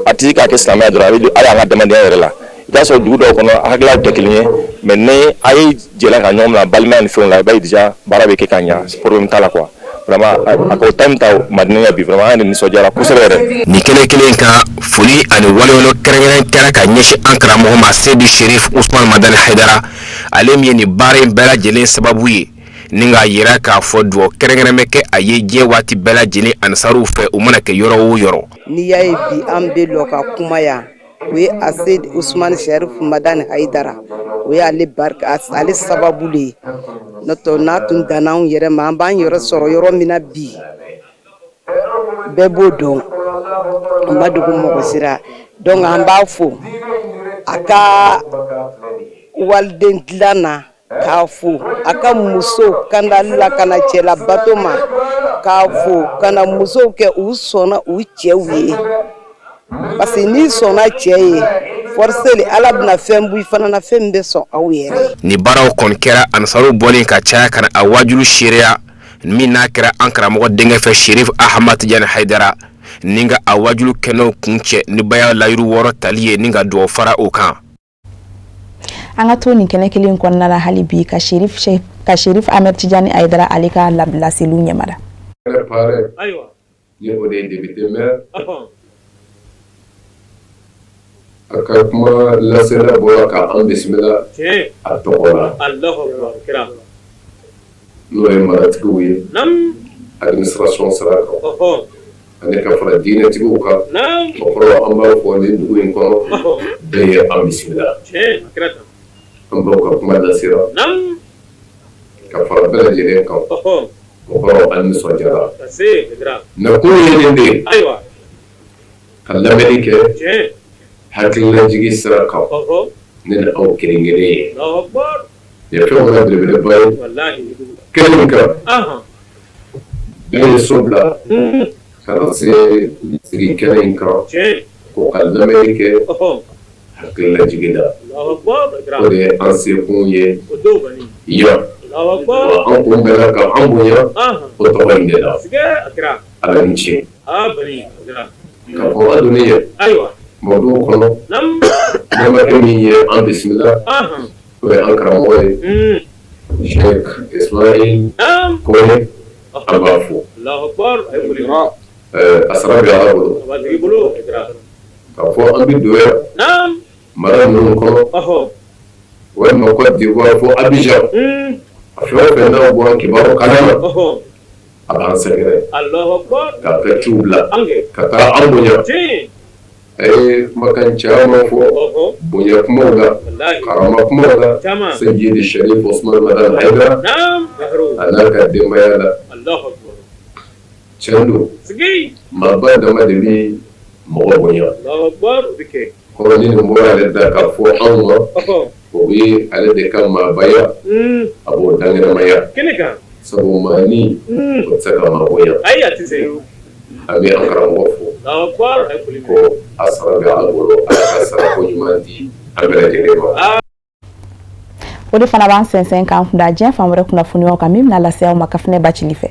a tɛ se k'a kɛ silamɛya dɔrɔn, a bɛ don hali an ka adamadenya yɛrɛ la. I t'a sɔrɔ dugu dɔw kɔnɔ, hakililaw tɛ kelen ye, mais ni a ye jɛla ka ɲɔgɔn minɛ balimaya ni fɛnw la, i b'a ye déjà baara bɛ kɛ ka ɲa, problème t'a la quoi. Vraiment, a ko thème ta Madina bi, vraiment an yɛrɛ nisɔndiyara kosɛbɛ yɛrɛ. Nin kɛnɛ kelen kan, foli ani waleɲumandɔn kɛrɛnkɛrɛn kɛra ka ɲɛsin an karamɔgɔ ma Seyidi Serif Usumani Madani Hayidara, ale min ye nin baara in bɛɛ lajɛlen sababu ye, ni k'a yira k'a fɔ dugawu kɛrɛnkɛrɛn bɛ kɛ a ye diɲɛ waati bɛɛ lajɛlen ansaruw fɛ, u mana kɛ yɔrɔ o yɔrɔ. N'i y'a ye bi an bɛ lɔ ka kuma yan, o ye Aseyidi Usumani Sɛrifu Madani Hayidara, o ye ale barika, ale sababu le ye. N'o tɛ, n'a tun danna anw yɛrɛ ma, an b'an yɛrɛ sɔrɔ yɔrɔ min na bi, bɛɛ b'o dɔn, an ma dogo mɔgɔ si ra. Donc an b'a fo a ka waliden dilan na, k'a fo a ka musow kandali la ka na cɛla bato ma, k'a fo ka na musow kɛ u sɔnna u cɛw ye, parce que n'i sɔnna cɛ ye, forcément Ala bɛna fɛn bɔ i fana na, fɛn min bɛ sɔn aw yɛrɛ. Ni baaraw kɔni kɛra, ansaru bɔlen ka caya ka na a wajulu seereya min n'a kɛra an karamɔgɔ denkɛ fɛ, Sherif Ahmad Tijani Hayidara, ni ka a wajulu kɛnɛw kuncɛ ni baya layiru 6 tali ye, ni ka dugawu fara o kan. An ka to nin kɛnɛ kelen kɔnɔna la hali bi ka Sherif Ahmed Tijani Hayidara ale ka laseliw ɲɛmada. Ayiwa, ni o de ye député maire, a ka kuma lasela bɔra ka an bisimila a tɔgɔ la, n'o ye maratigiw ye administration sira kan, ani ka fara diinɛtigiw kan. O kɔrɔ, an b'a fɔ nin dugu in kɔnɔ, bɛɛ ye an bisimila. An baw ka kuma lasera ka fara bɛɛ lajɛlen kan. O kɔrɔ, an nisɔndiyara. Nakun ye nin de ye, ka lamɛnni kɛ hakililajigi sira kan ne ni aw kelen kelen ye. Nin ye fɛn fana belebeleba ye kɛnɛ min kan, bɛɛ ye so bila ka na se sigi kɛnɛ in kan ko ka lamɛnni kɛ hakililajigi la. O de ye an sekun ye yan. Wa an kun bɛnna ka an bonya o tɔgɔ in de la. Ala ni ce ka fɔ an donnen ye mɔdugu kɔnɔ, balimakɛ min ye an bisimila, o ye an karamɔgɔ ye, Sheikh Ismail Kone. An b'a fo, a sara bɛ Ala bolo. K'a fɔ an bɛ don yan mara ninnu kɔnɔ, walima Côte d'Ivoire fo Abidjan, a fɛn o fɛn n'a bɔra kibaru kalama, a b'an sɛgɛrɛ k'a ka ciw bila ka taa an bonya. A ye kumakan caman fɔ, bonya kumaw la, karama kumaw la, Seyidi Sherif Osman Madani Hayidara a n'a ka denbaya la. Tiɲɛ don, maaba dama de bɛ mɔgɔ bonya. Kɔrɔ, ni nin bɔra ale da k'a fɔ anw ma, o bɛ ale de ka maabaya, a b'o dankɛnɛmaya, sabu maani o tɛ se ka maa bonya. An bɛ an karamɔgɔ fo ko a sara bɛ Ala bolo, Ala ka sara ko ɲuman di an bɛɛ lajɛlen ma. O de fana b'an sɛnsɛn k'an kunda diɲɛ fan wɛrɛ kunnafoniyaw kan, min bɛna lase aw ma Kafinɛ Bacili fɛ.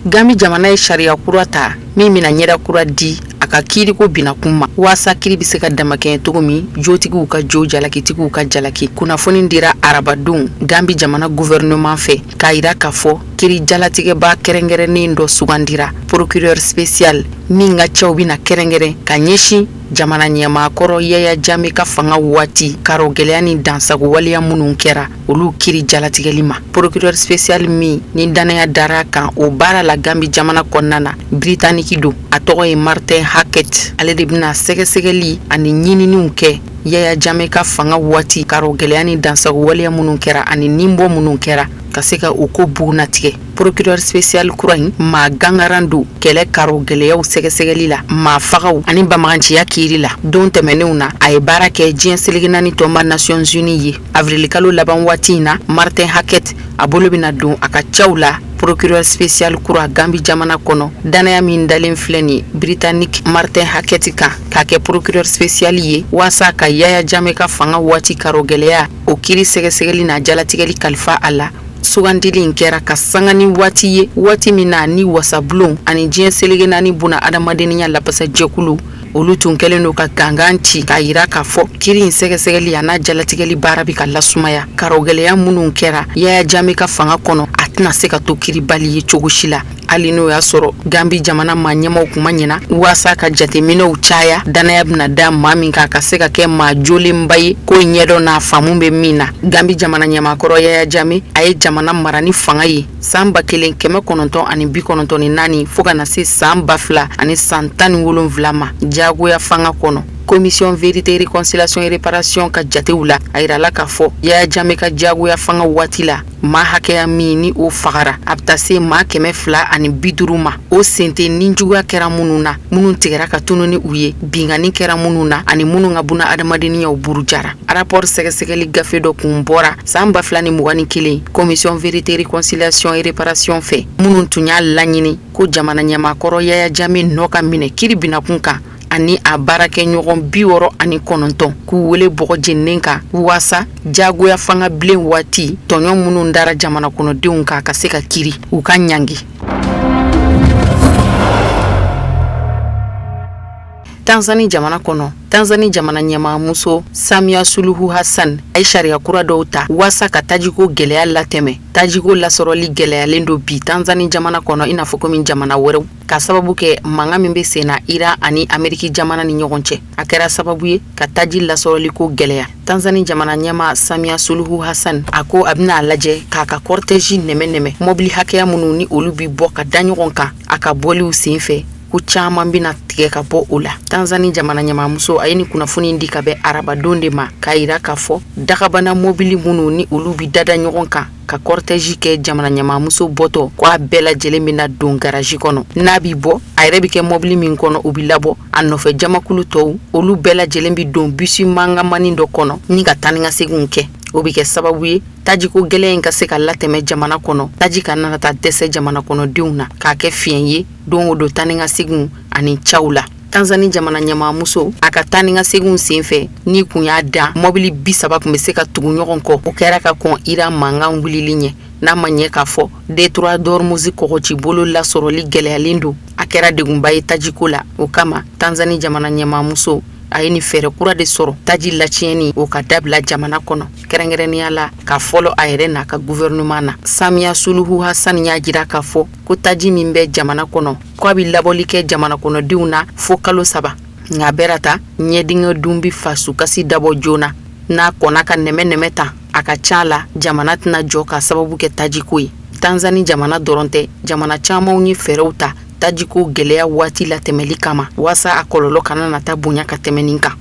Gambi jamana ye sariya kura ta min bɛna ɲɛda kura di a ka kiiriko binakun ma, waasa kiiri bɛ se ka damakɛɲɛ cogo min, jotigiw ka jo, jalakitigiw ka jalaki. Kunnafoni dira arabadon Gambi jamana gouvernement fɛ k'a yira k'a fɔ kiiri jalatigɛba kɛrɛnkɛrɛnnen dɔ sugandira, procureur spécial, min ka cɛw bɛna kɛrɛnkɛrɛn ka ɲɛsin jamana ɲɛmaa kɔrɔ Yaya Jame ka fanga waati karɔ gɛlɛya ni dansago waleya minnu kɛra, olu kiri jalatigɛli ma. Procureur spécial min ni dannaya dara kan o baara la Gambi jamana kɔnɔna na, Britannique don, a tɔgɔ ye Martin Hackett. Ale de bɛna sɛgɛsɛgɛli ani ɲininiw kɛ Yaya Jame ka fanga waati karɔ gɛlɛya ni dansago waleya minnu kɛra ani ninbɔ minnu kɛra, ka se ka o ko bugunnatigɛ. Procureur spécial kura in, maa gangaran don kɛlɛ karɔ gɛlɛyaw sɛgɛsɛgɛli la, maa fagaw ani banbaganciya kiiri la. Don tɛmɛnenw na, a ye baara kɛ diɲɛ seleke naani tɔnba Nations Unies ye. Avrilikalo laban waati in na, Martin Hackett a bolo bɛna don a ka cɛw la, procureur spécial kura Gambi jamana kɔnɔ. Dannaya min dalen filɛ nin Britannique Martin Hackett kan k'a kɛ procureur spécial ye waasa ka Yaya Jame ka fanga waati karɔ gɛlɛya o kiri sɛgɛsɛgɛli n'a jalatigɛli kalifa a la. Sugandili in kɛra ka sanga ni waati ye, waati min na ni wasabulon ani diɲɛ seleke naani buna adamadenya lapasajɛkulu olu tun kɛlen don ka gangan ci k'a yira k'a fɔ kiri in sɛgɛsɛgɛli a n'a jalatigɛli baara bɛ ka lasumaya. Karɔgɛlɛya minnu kɛra Yaya Jame ka fanga kɔnɔ, a tɛna se ka to kiribali ye cogo si la, hali n'o y'a sɔrɔ Gambi jamana maa ɲɛmaw kuma ɲɛna waasa ka jateminɛw caya, dannaya bɛna da maa min kan ka se ka kɛ maa jolenba ye ko ɲɛdɔn n'a faamu bɛ min na. Gambi jamana ɲɛmaakɔrɔ Yaya Jame, a ye jamana mara ni fanga ye san 1994 fo ka na se san 2017 ma, jagoya fanga kɔnɔ. Commission vérité réconciliation et réparation ka jatew la, a yirala k'a fɔ Yaya Jame ka diyagoya fanga waati la, maa hakɛya min ni o fagara, a bɛ taa se maa 250 ma. O sen tɛ nijuguya kɛra minnu na, minnu tigɛra ka tunu ni u ye, binkanni kɛra minnu na ani minnu ka buna adamadenya burujara. Rapport sɛgɛsɛgɛli gafe dɔ kun bɔra san 2021 commission vérité réconciliation et réparation fɛ, minnu tun y'a laɲini ko jamana ɲɛmaakɔrɔ Yaya Jame nɔ ka minɛ kiri binakun kan ani a baarakɛɲɔgɔn 69, k'u wele bɔgɔ jeninen kan waasa jagoya fanga bilen waati tɔɲɔ minnu dara jamana kɔnɔdenw kan ka se ka kiri, u ka ɲangi. Tanzani jamana kɔnɔ, Tanzani jamana ɲɛmaamuso Samia Suluhu Hassan a ye sariya kura dɔw ta waasa ka tajiko gɛlɛya latɛmɛ. Tajiko lasɔrɔli gɛlɛyalen don bi Tanzani jamana kɔnɔ i n'a fɔ komi jamana wɛrɛw, ka sababu kɛ mankan min bɛ senna Iran ani Ameriki jamana ni ɲɔgɔn cɛ. A kɛra sababu ye ka taji lasɔrɔli ko gɛlɛya. Tanzani jamana ɲɛmaa Samia Suluhu Hassan a ko a bɛna a lajɛ k'a ka cortège nɛmɛ-nɛmɛ, mɔbili hakɛya minnu ni olu bɛ bɔ ka da ɲɔgɔn kan a ka bɔliw senfɛ, ko caman bɛna tigɛ ka bɔ o la. Tanzani jamana ɲɛmaamuso a ye nin kunnafoni di ka bɛn arabadon de ma, k'a yira k'a fɔ dagabana mɔbili minnu ni olu bɛ dada ɲɔgɔn kan ka cortège kɛ jamana ɲɛmaamuso bɔtɔ, ko a bɛɛ lajɛlen bɛna don garaji kɔnɔ. N'a bɛ bɔ, a yɛrɛ bɛ kɛ mɔbili min kɔnɔ, o bɛ labɔ a nɔfɛ. Jamakulu tɔw, olu bɛɛ lajɛlen bɛ don bisi mankanmani dɔ kɔnɔ ni ka taa ni ka seginw kɛ. O bɛ kɛ sababu ye tajiko gɛlɛn in ka se ka latɛmɛ jamana kɔnɔ, taji kana taa dɛsɛ jamana kɔnɔdenw na, k'a kɛ fiɲɛ ye don o don taa ni ka seginw ani caw la. Tanzani jamana ɲɛmaamuso a ka taa ni ka seginw senfɛ, ni kun y'a dan mɔbili 30 kun bɛ se ka tugu ɲɔgɔn kɔ. O kɛra ka kɔn Iran mankan wulili ɲɛ. N'a ma ɲɛ k'a fɔ détroit d'Ormuz kɔgɔjibolo lasɔrɔli gɛlɛyalen don, a kɛra degunba ye tajiko la. O kama Tanzani jamana ɲɛmaamuso a ye nin fɛɛrɛ kura de sɔrɔ taji latiɲɛni o ka dabila jamana kɔnɔ, kɛrɛnkɛrɛnnenya la ka fɔlɔ a yɛrɛ n'a ka gouvernement na. Samiya Suluhu Hassan y'a jira k'a fɔ ko taji min bɛ jamana kɔnɔ, ko a bɛ labɔli kɛ jamana kɔnɔdenw na fo kalo 3. Nka bɛɛ ta ɲɛdingɛ dun bɛ fasukasi dabɔ joona. N'a kɔnna ka nɛmɛ nɛmɛ ta, a ka ca la jamana tɛna jɔ ka sababu kɛ tajiko ye. Tanzani jamana dɔrɔn tɛ, jamana camanw ye fɛɛrɛw ta tajiko gɛlɛya waati latɛmɛli kama, waasa a kɔlɔlɔ kana na taa bonya ka tɛmɛ nin kan.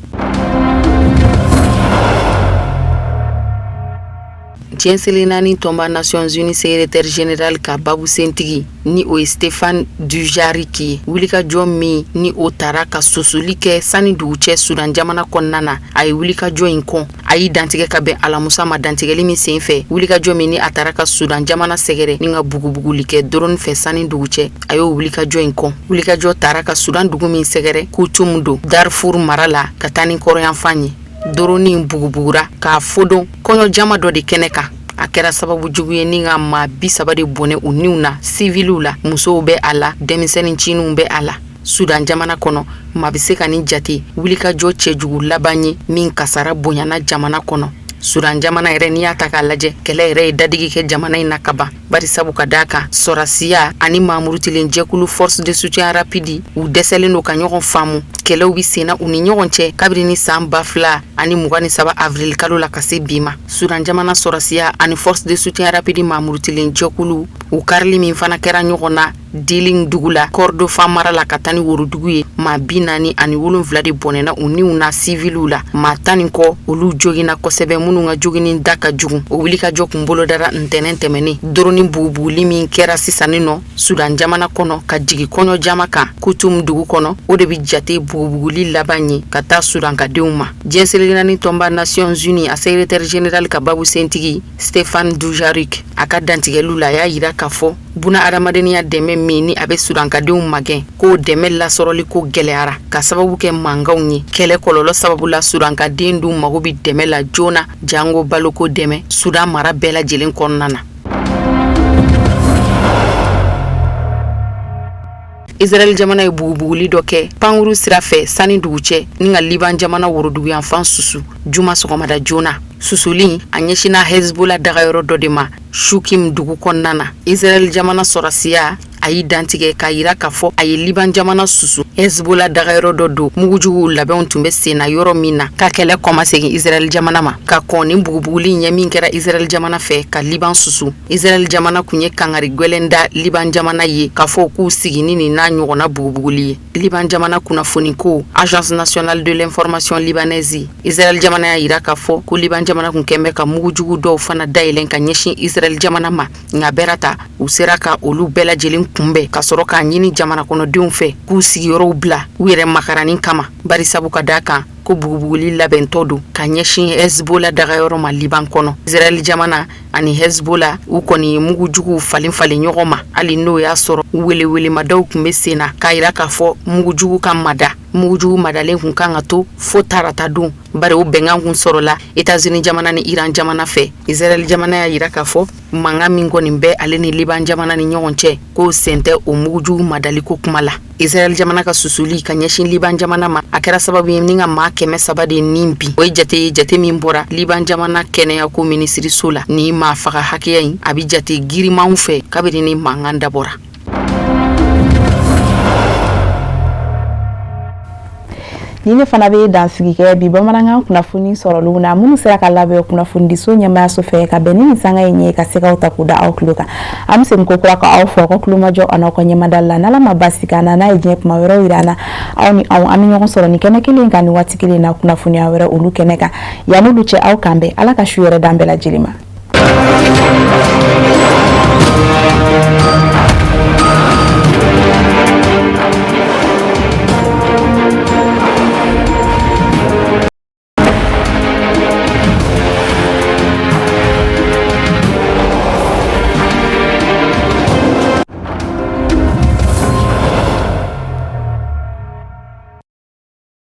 Diɲɛ seleke naani tɔnba Nations Unies secrétaire général ka babusentigi ni o ye Stéphane Dujarric ye, wulikajɔ min ni o taara ka susuli kɛ sani dugu cɛ Sudan jamana kɔnɔna na, a ye wulikajɔ in kɔn. A y'i dantigɛ ka bɛn alamusa ma. Dantigɛli min sen fɛ, wulikajɔ min ni a taara ka Sudan jamana sɛgɛrɛ ni ka bugubuguli kɛ drone fɛ sani dugu cɛ, a y'o wulikajɔ in kɔn. Wulikajɔ taara ka Sudan dugu min sɛgɛrɛ, Kutum don Darfur mara la ka taa ni kɔrɔnyanfan ye. Drone in bugubugura k'a fodon kɔɲɔjama dɔ de kɛnɛ kan. A kɛra sababu jugu ye ni ka maa 30 de bɔnɛ u niw na siviliw la, musow bɛ a la, denmisɛnnin cininw bɛ a la. Sudan jamana kɔnɔ, maa bɛ se ka nin jate wulikajɔ cɛjugu laban ye min kasara bonyana jamana kɔnɔ. Sudan jamana yɛrɛ, n'i y'a ta k'a lajɛ, kɛlɛ yɛrɛ ye dadigi kɛ jamana in na ka ban, bari sabu ka d'a kan sɔrasiya ani maamurutilen jɛkulu force de soutien rapide, u dɛsɛlen don ka ɲɔgɔn faamu. Kɛlɛw bɛ senna u ni ɲɔgɔn cɛ kabini san 2023 avril kalo la ka se bi ma. Sudan jamana sɔrasiya ani force de soutien rapide maamurutilen jɛkulu, u karili min fana kɛra ɲɔgɔn na Dilling dugu la, Kordofan mara la, ka taa ni worodugu ye, maa 47 de bɔnɛna u niw na siviliw la, maa 10 ni kɔ olu joginna kosɛbɛ, minnu ka jogini da ka jugu. O wulikajɔ kun bolodara ntɛnɛn tɛmɛnen. Drone bugubuguli min kɛra sisan nɔ Sudan jamana kɔnɔ ka jigin kɔɲɔjama kan Kutum dugu kɔnɔ, o de bɛ jate bugubuguli laban ye ka taa Sudankadenw ma. Diɲɛ seleke naani tɔnba Nations Unies a secrétaire général ka babusentigi Stéphane Dujarric, a ka dantigɛliw la, a y'a jira k'a fɔ buna adamadenya dɛmɛ min ni a bɛ sudankadenw magɛn, k'o dɛmɛ lasɔrɔli ko gɛlɛyara ka sababu kɛ mankanw ye. Kɛlɛ kɔlɔlɔ sababu la, sudankaden dun mago bɛ dɛmɛ la joona, jango baloko dɛmɛ Sudan mara bɛɛ lajɛlen kɔnɔna na. Israɛl jamana ye bugubuguli dɔ kɛ pankuru sira fɛ sani dugu cɛ ni ka Liban jamana woroduguyanfan susu juma sɔgɔmada joona. Susuli a ɲɛsinna Hezbollah dagayɔrɔ dɔ de ma Shukim dugu kɔnɔna na. Israɛl jamana sɔrasiya a y'i dantigɛ k'a yira k'a fɔ a ye Liban jamana susu Hezbollah dagayɔrɔ dɔ don mugujuguw labɛnw tun bɛ senna yɔrɔ min na ka kɛlɛ kɔmasegin Israɛl jamana ma ka kɔn ni bugubuguli ɲɛ min kɛra Israɛl jamana fɛ ka Liban susu. Israɛl jamana tun ye kangari gwɛlɛn da Liban jamana ye k'a fɔ k'u sigi ni nin n'a ɲɔgɔnna bugubuguli ye. Liban jamana kunnafoniko Agence nationale de l'information libanaise Israɛl jamana y'a yira k'a fɔ ko Liban jamana tun kɛn bɛ ka mugujugu dɔw fana dayɛlɛn ka ɲɛsin Israɛl jamana ma, nka bɛɛra ta u sera ka olu bɛɛ lajɛlen kunbɛn ka sɔrɔ k'a ɲini jamana kɔnɔdenw fɛ k'u sigiyɔrɔw bila u yɛrɛ makaranni kama, barisabu ka d'a kan ko bugubuguli labɛntɔ don ka ɲɛsin Hezbollah dagayɔrɔ ma Liban kɔnɔ. Israɛl jamana ani Hezbollah u kɔni ye mugujuguw falen falen ɲɔgɔn ma, hali n'o y'a sɔrɔ welewelemadaw tun bɛ sen na k'a yira k'a fɔ mugujugu ka mada. Mugujugu madalen tun kan ka to fo tarata don, bari o bɛnkan kun sɔrɔla États-Unis jamana ni Iran jamana fɛ. Israɛl jamana y'a yira k'a fɔ mankan min kɔni bɛ ale ni Liban jamana ni ɲɔgɔn cɛ, k'o sen tɛ o mugujugu madaliko kuma la. Israɛl jamana ka susuli ka ɲɛsin Liban jamana ma, a kɛra sababu ye ni ka maa 300 de ni bin. O ye jate ye, jate min bɔra Liban jamana kɛnɛyako minisiriso la. Ni maa faga hakɛya in, a bɛ jate girimanw fɛ kabini ni mankan dabɔra. Ni ne fana bɛ dansigi kɛ bi bamanankan kunnafoni sɔrɔlenw na minnu sera ka labɛn kunnafonidiso ɲɛmaayaso fɛ ka bɛn ni nin sanga in ye ka se k'aw ta k'u da aw tulo kan. An bɛ segin ko kura ka aw fo aw ka tulomajɔ an'aw ka ɲɛmadali la. N'Ala ma baasi k'an na, n'a ye diɲɛ kuma wɛrɛw yira an na, aw ni anw an bɛ ɲɔgɔn sɔrɔ nin kɛnɛ kelen kan nin waati kelen na kunnafoniya wɛrɛ olu kɛnɛ kan. Yan'olu cɛ, aw k'an bɛn. Ala ka su hɛrɛ d'an bɛɛ lajɛlen ma.